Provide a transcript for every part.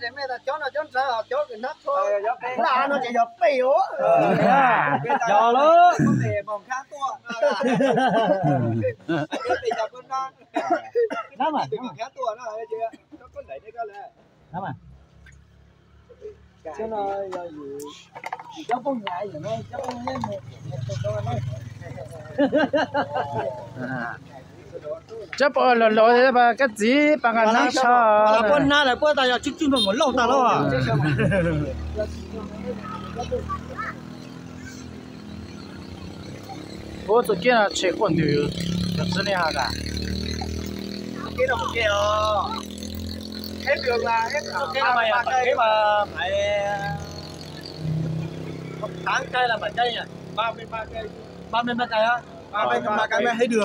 Cov no cov nrad, cov kws hnab tsho laj no ces yog peb os. Yog lawm. Cov pom los los kab txiv pas nqa hnab tsho. Puab hnab lawm puab tas yog tswj tswj nplooj mus lauj tas lauj. Puab txoj kev no tshe quaj ntws, yog txwj nej has tas.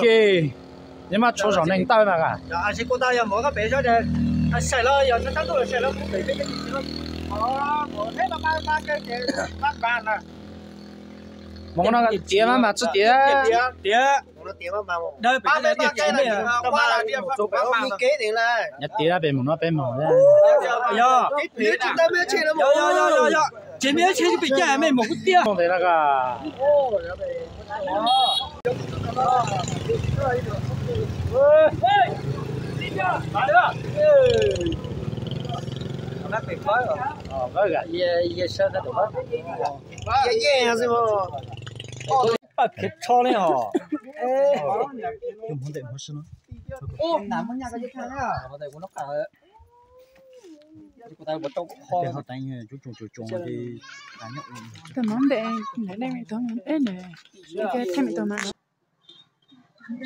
Kev, neb maj tshuav zaum neeg tawj mas. Mus no tiav mas mas tsis tiav. Tiav pem mus no peb mus. Tsis muaj tsheb pem caij mej mus kuj tiag. Paj khiav tsho ne os. Tus mab npe nws, nws thiaj me tus mab.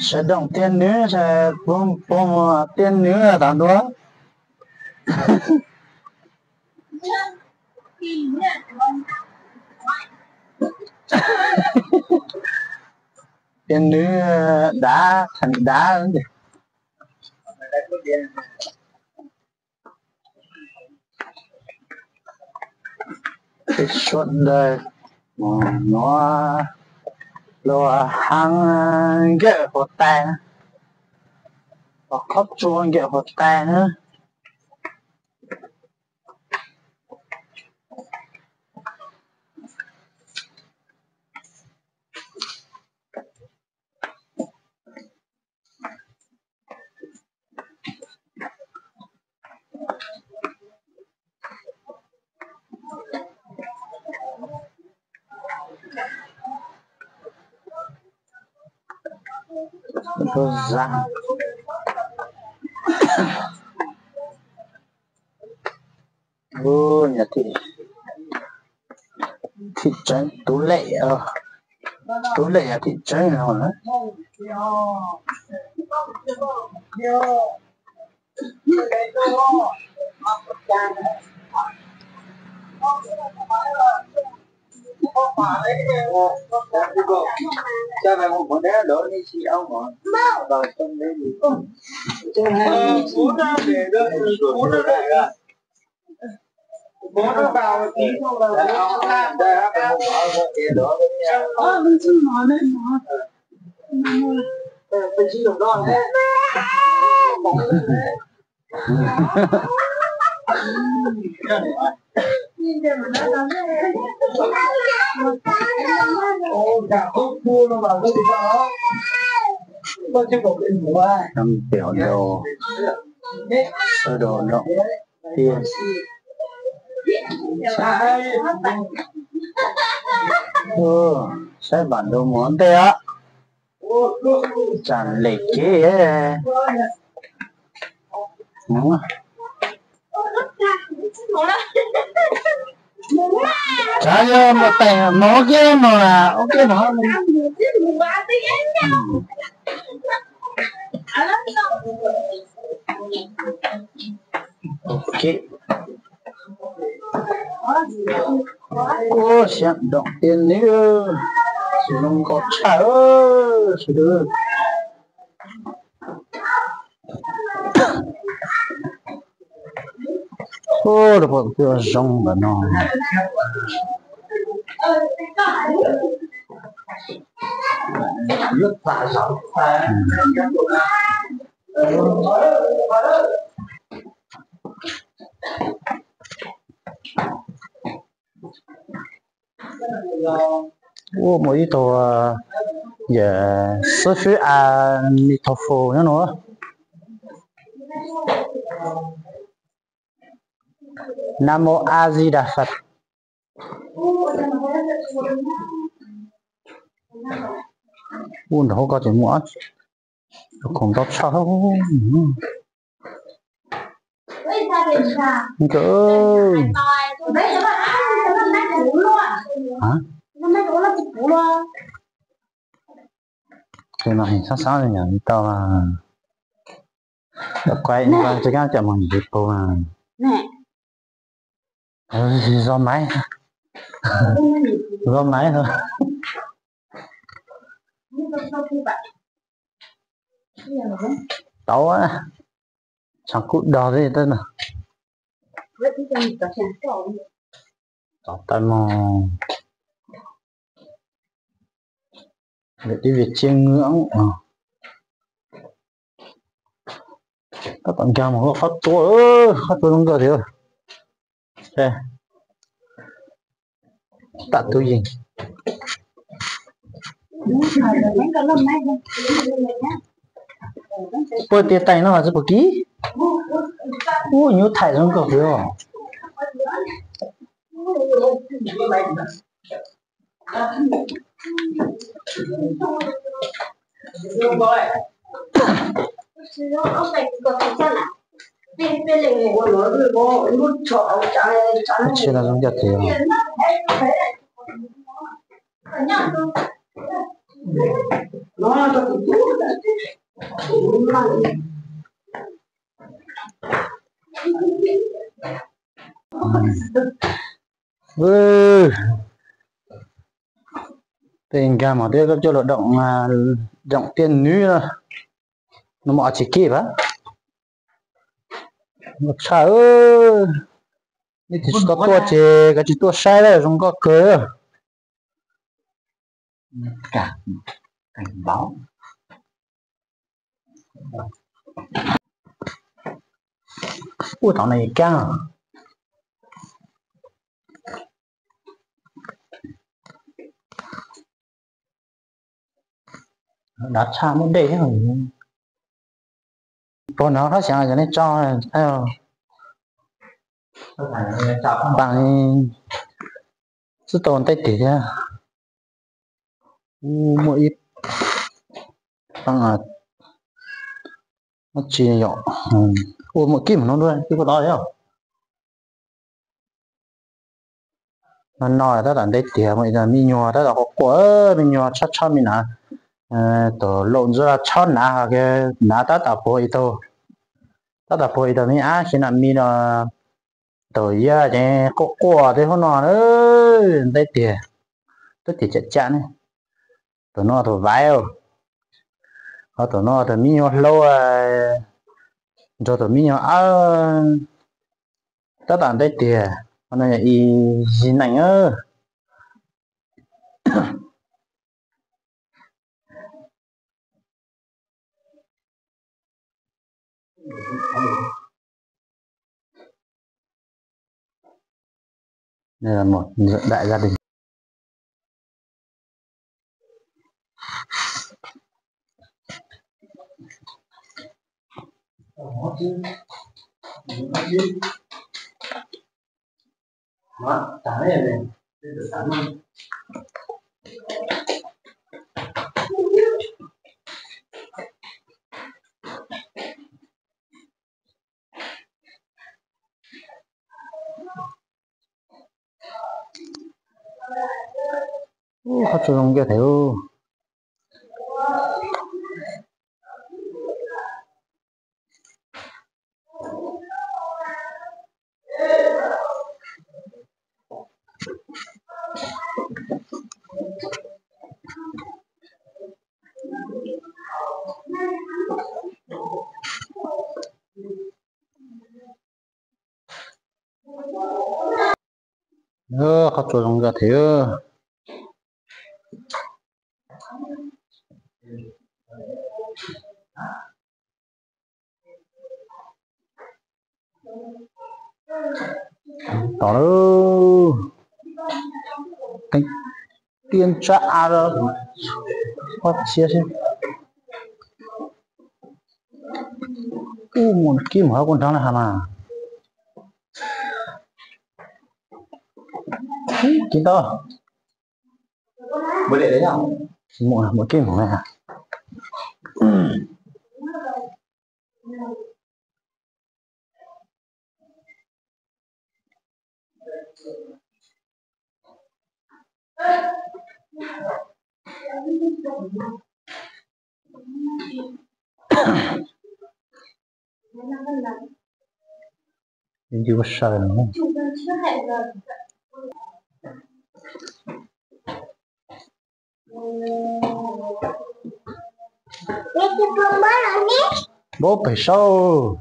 Sawv daws tiaj nws, sawv daws pub pub tiaj nws tas ntua. Tiaj nws dav, thaum dav. Peb sawv daws mus nuav lub haav nkawm huv tais, qhov tsua nkawm huv tais na. Ub, yog thị trấn Tú Lệ, Tú Lệ yog thị trấn no. Cov pem hauv no, sawv daws no tiag. Saib npaum ntu mus ntej os. Tsam lem kev. Tsam yog mus teem mus ua ke mus, ua ke mus. Ok. Ua siab ntoom tiag li, zoo nkauj tshaj sawv daws. Ua rau pom tus poj zoo ntawm no. Ua muaj ib tug yawm xib fwb a ni thau fu nyob no. Nam mô A Di Đà Phật. Ua nrog koj ces muaj khoom ntau tshaj. Nkawd, ces no xab xab li nyam tau, tsis kam coj mus ntxiv pug. Zos maiv, zos maiv. Tau, tshav kub dog li tab. Tau tau no. Tib vij tsia ngw, tab tom nkag mus qhov tsua, qhov tsua zoo nkauj thiab. Tam tub yeej. Puag tiaj teem no mas tsis pom kib. Ub, nyuj thaim zoo nkauj thiab. Tsis zoo nkauj thiab. Tej nkag mas twb coj los doom, doom tiaj nws no, no mas tsis kib pab. Tshaj, nej tus tsis tau tuaj ces kav tsij tuaj saib lawm, zoo nkauj kawg. Ub, tom no kaab. Dav tshaj muaj dej thiab. Puag no hab xyaav yog nej tso, paas xwb tau ntev tiag thiab. Ub, muaj ib, tsi yom, ua muaj kib mus no dua kib puag tod thiab. No no tab tom ntev tiag, me nyuag tab tom quaj quaj, me nyuag tshob tshob me na, tus laus ntsuag tshob hnav, hnav tab tom puag ib tug, tab tom puag ib tug me ab xi na mi no, tus yawg ces quaj quaj tej hub no, ntev tiag, twb tiag cam cam ne. Tus no tus vaiv, ho tus no tus me nyuag hlau nrog tus me nyuag ab, tab tom ntev tiag, ho no yog ib zig neej. Đây là một đại gia đình. Qhov tsua zoo nkauj thiab. Qhov tsua zoo nkauj thiab. Tom lawm. Tiaj ntsab av, qhov txhia xwb. Ub, mus kib mus hauv kuv nrog na ha mas. Kib tau. Mus, mus kib mus na. Nti ua saw no. Npauv pem saud.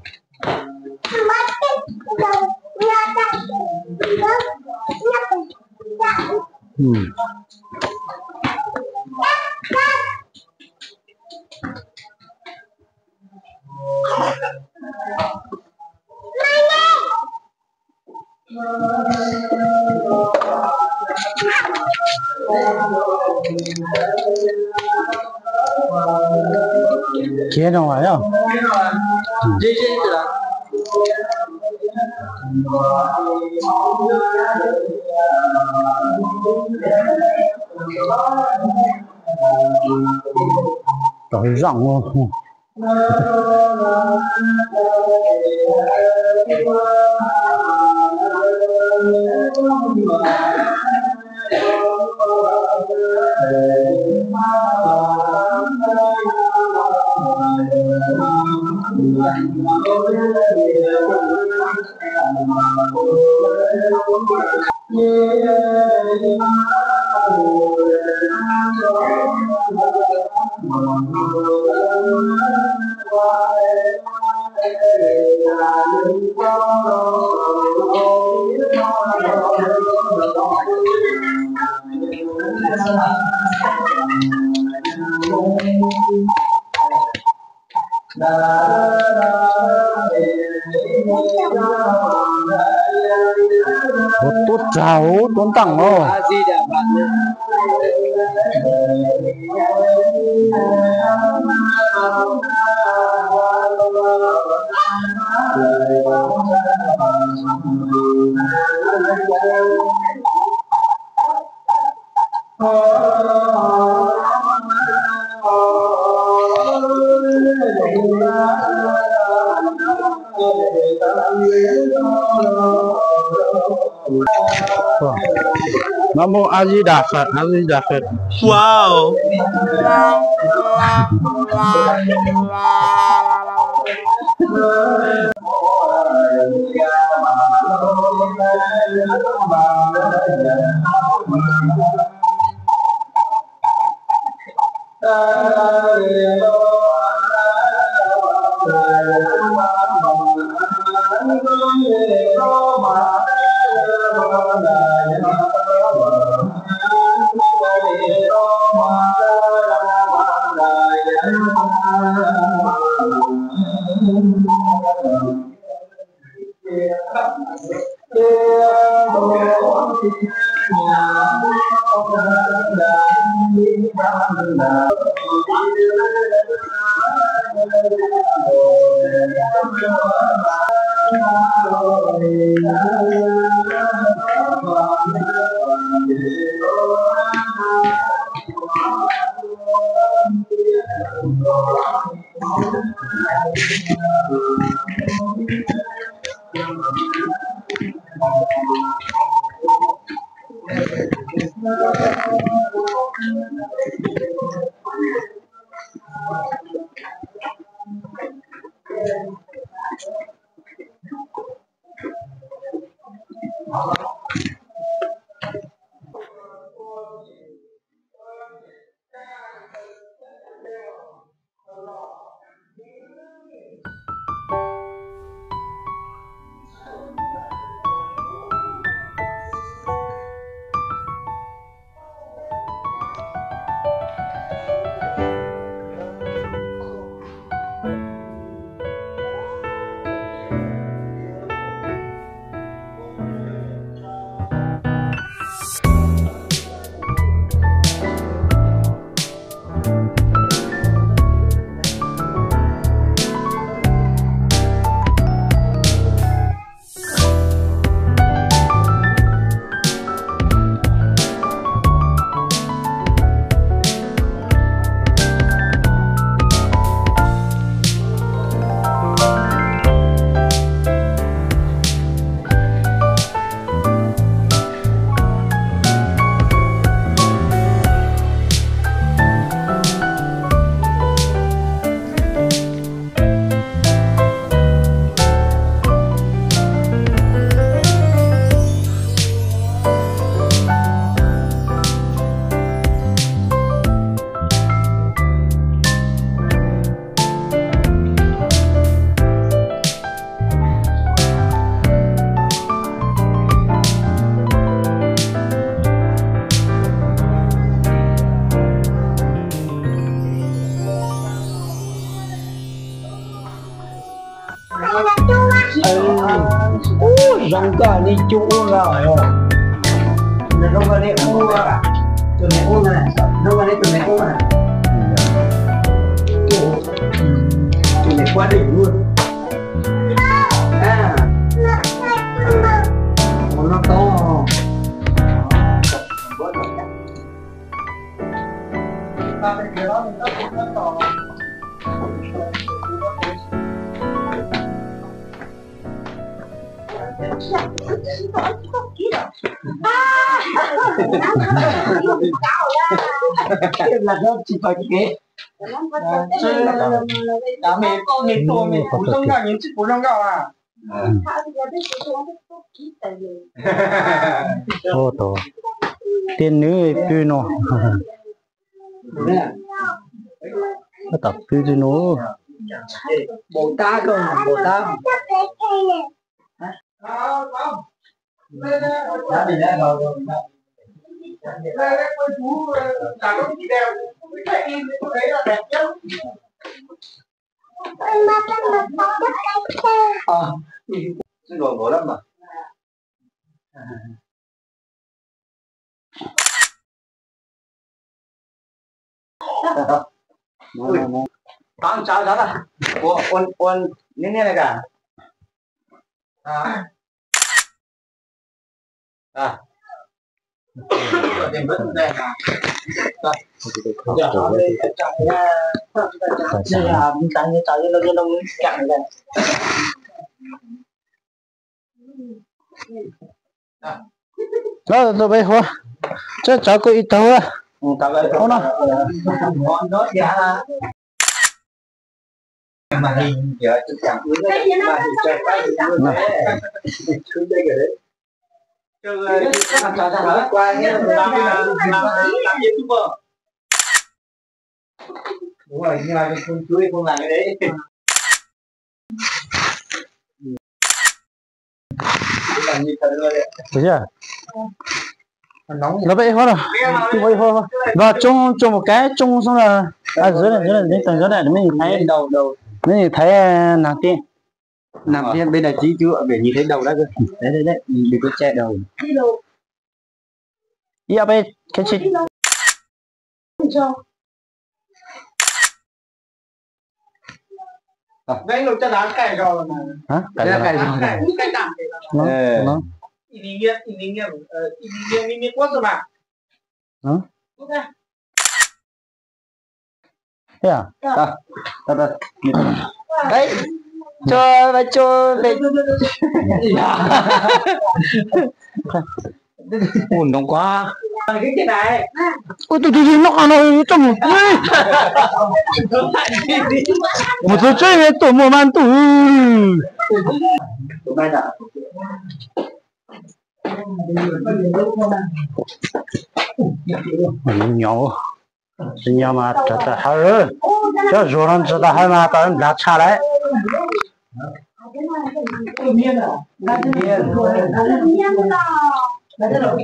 Khiav no yog. Tau zoo. Ua tuab tsaug, tuab ntaaj os. Nam mô A Di Đà Phật, A Di Đà Phật. Wow. Zoo nkauj li cub ub los. Zoo nkauj li ub, tus me ub na, zoo nkauj li tus me ub na. Tus me kuab dwm lub. Ua no tau. Ua tau tiaj nws pw no. Tab tom pw pw no. Tov ntsaws tov na. Ua, ua, ua niaj niaj li ka. Los tus peb huab, tseem tshuav kuv ib tug. Ua no. Los peb huab no, los tsoo tsoo mus kav tsoo xwb na. Nyob ntawm nyob ntawm, neb nim thaiv nas tiaj. Nas tiaj peb dag tib cub, peb nim thaiv daus dab, peb tsa daus. Ib ob peb, kav tsij. Ua ntoo kuab. Ua tus tus no no tso mus. Mus txog tsev tuaj muaj mas ntuj. Nyob, nyob mas tsov tas hawv, cov zuag no tsov tas hawv mas tau nplav tshaj lawm.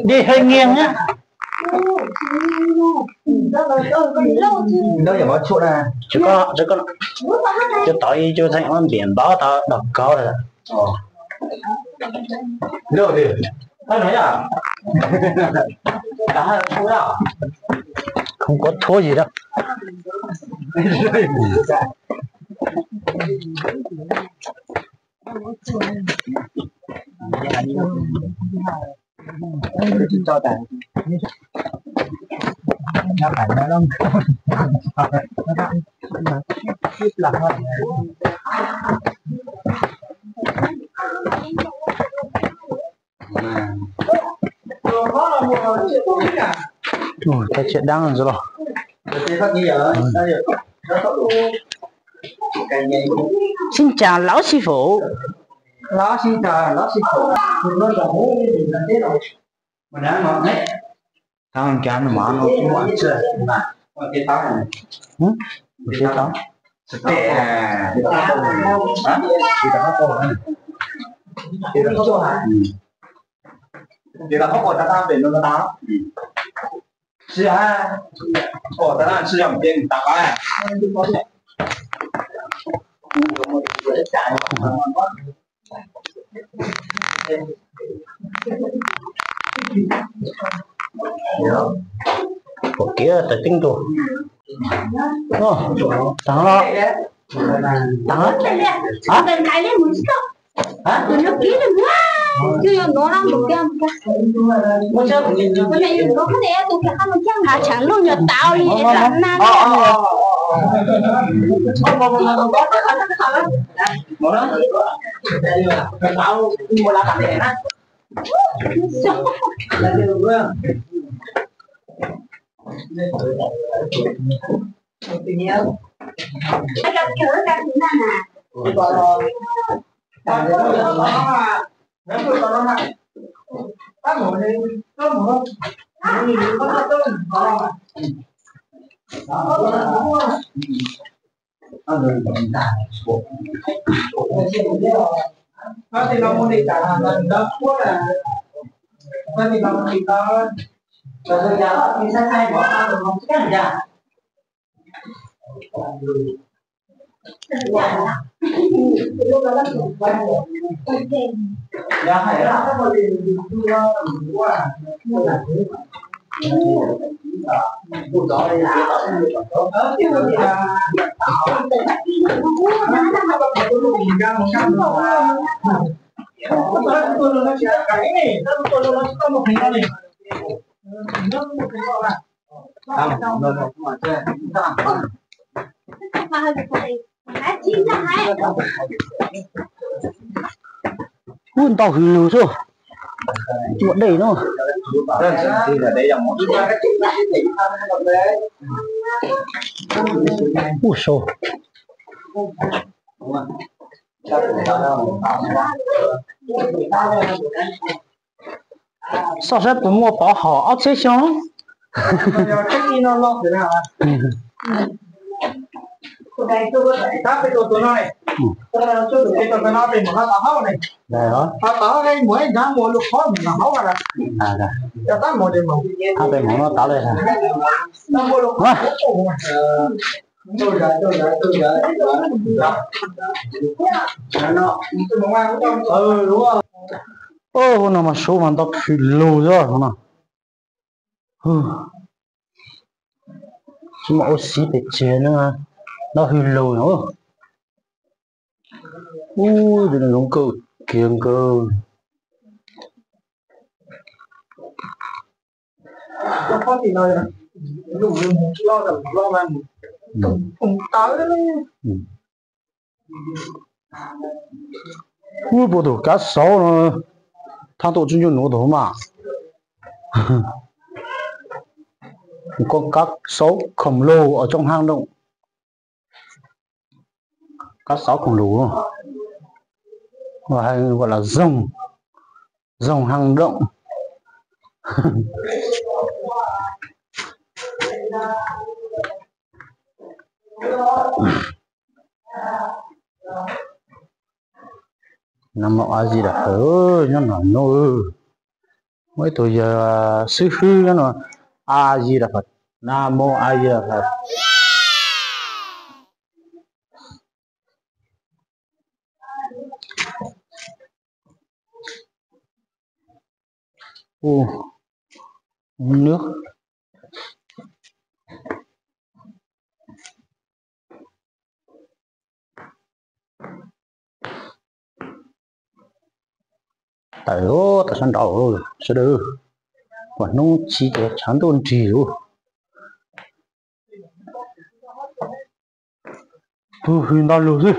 Đi hơi nghiêng nhá. Cov tod ib cov tseem muab npias npaub tau dog kaub lawm. Không có thuốc gì đâu. Ua, tau tsiaj dab ntawd los. Xin chào lỗ sư phụ. Lỗ sư, lỗ sư phụ. Tao nrad no mas no kuv ua tsis. Ua tsis tau. Tsis tau. Tsis tau. Tsis tau. Tsis tau. Pom kev tawm teeb ntua. Taag los, taag los. Has tshav ntuj nyuag tau li na. Ub, ntau hws lug xwb. Muaj dej no. Ub, sau. Soj sab puas muaj pov hom ob txhiab xyoo? Hab peb mus no tav le. Ub, no mas sub mas ntau hws lug xwb no. Tsis muaj ua si pes tsawg no, ntau hws lug no. Ub, zoo nkauj kiag nkaus. Ub, puas tus kav xauv no, thab tuaj tsuj ncauj nuav tus mas. Con cá sấu khổng lồ ở trong hang động. Cá sấu khổng lồ. Và hay gọi là rồng, rồng hang động. Nam mô A Di Đà Phật, nyob no no. Muaj ib tug yawg xib hwb nyob no. A Di Đà Phật. Nam mô A Di Đà Phật. Ub, uống nước. Tawm, tawm sab nraud sawv daws. Ua hnub tsis ces tshav ntuj nrig ub. Pug hws ntau lug xwb.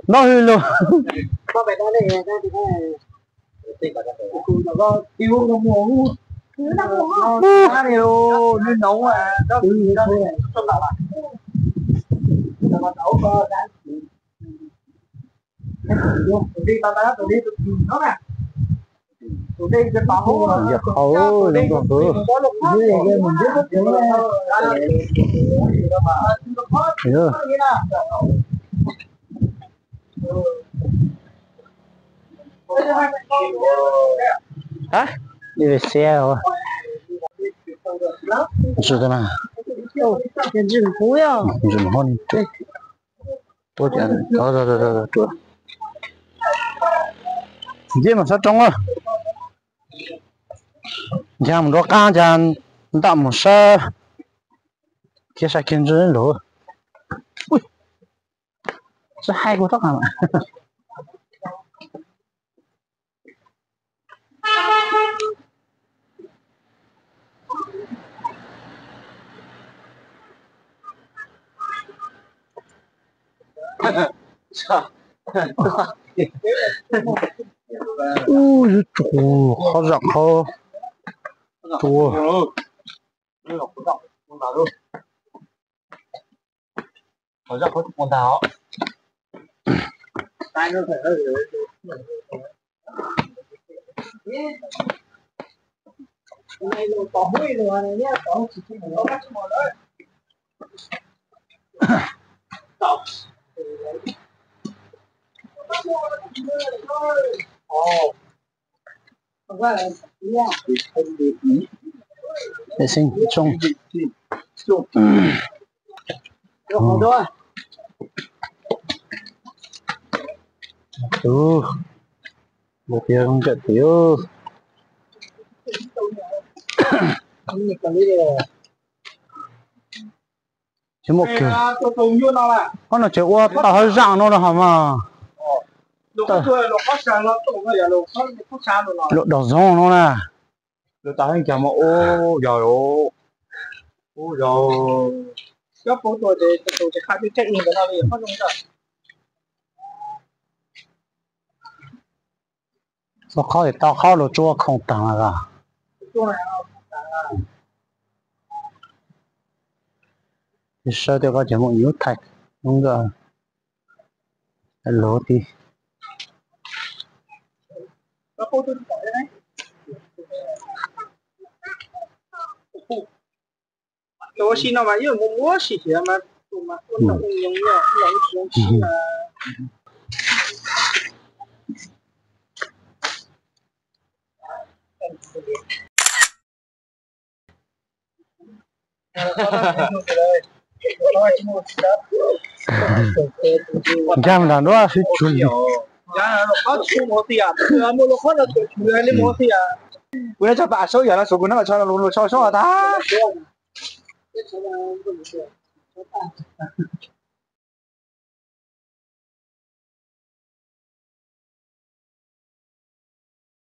Ntau hws lug. Yog qhov zoo nkauj kawg. Hab, ib ve xiab. Ntsis na. Ntsis hov ni. Ncej mus sab roob, ncaag mus nruab qaab, ncaag ntam mus sab kiag, sab kiag ntsis lug. Tsi haib kuv txhob qas. Ub, yuav tsum qhov zam qhov tua. Vệ sinh chung. Tus, tus tias zoo nkauj tiag. Tsis muaj kiag. Ob no tseem ua tau hauv zaj no los hos mas. Luam daus zoo no na. Luam daus heev cas mas ua yog, ua yog. Txog qhov tim tau qhov los tsua khoom taag lawm. Sawv tias koj ces mus ib lub thais, lov ti. Ua si no mas yeej muaj muab si thiab mas, tus mas ua noj ua nyoos nyob los ua si mas. Nkag nram nruab sib tsug li. Kuv neb tso pam saub yam no, kuv neb tso saub tag.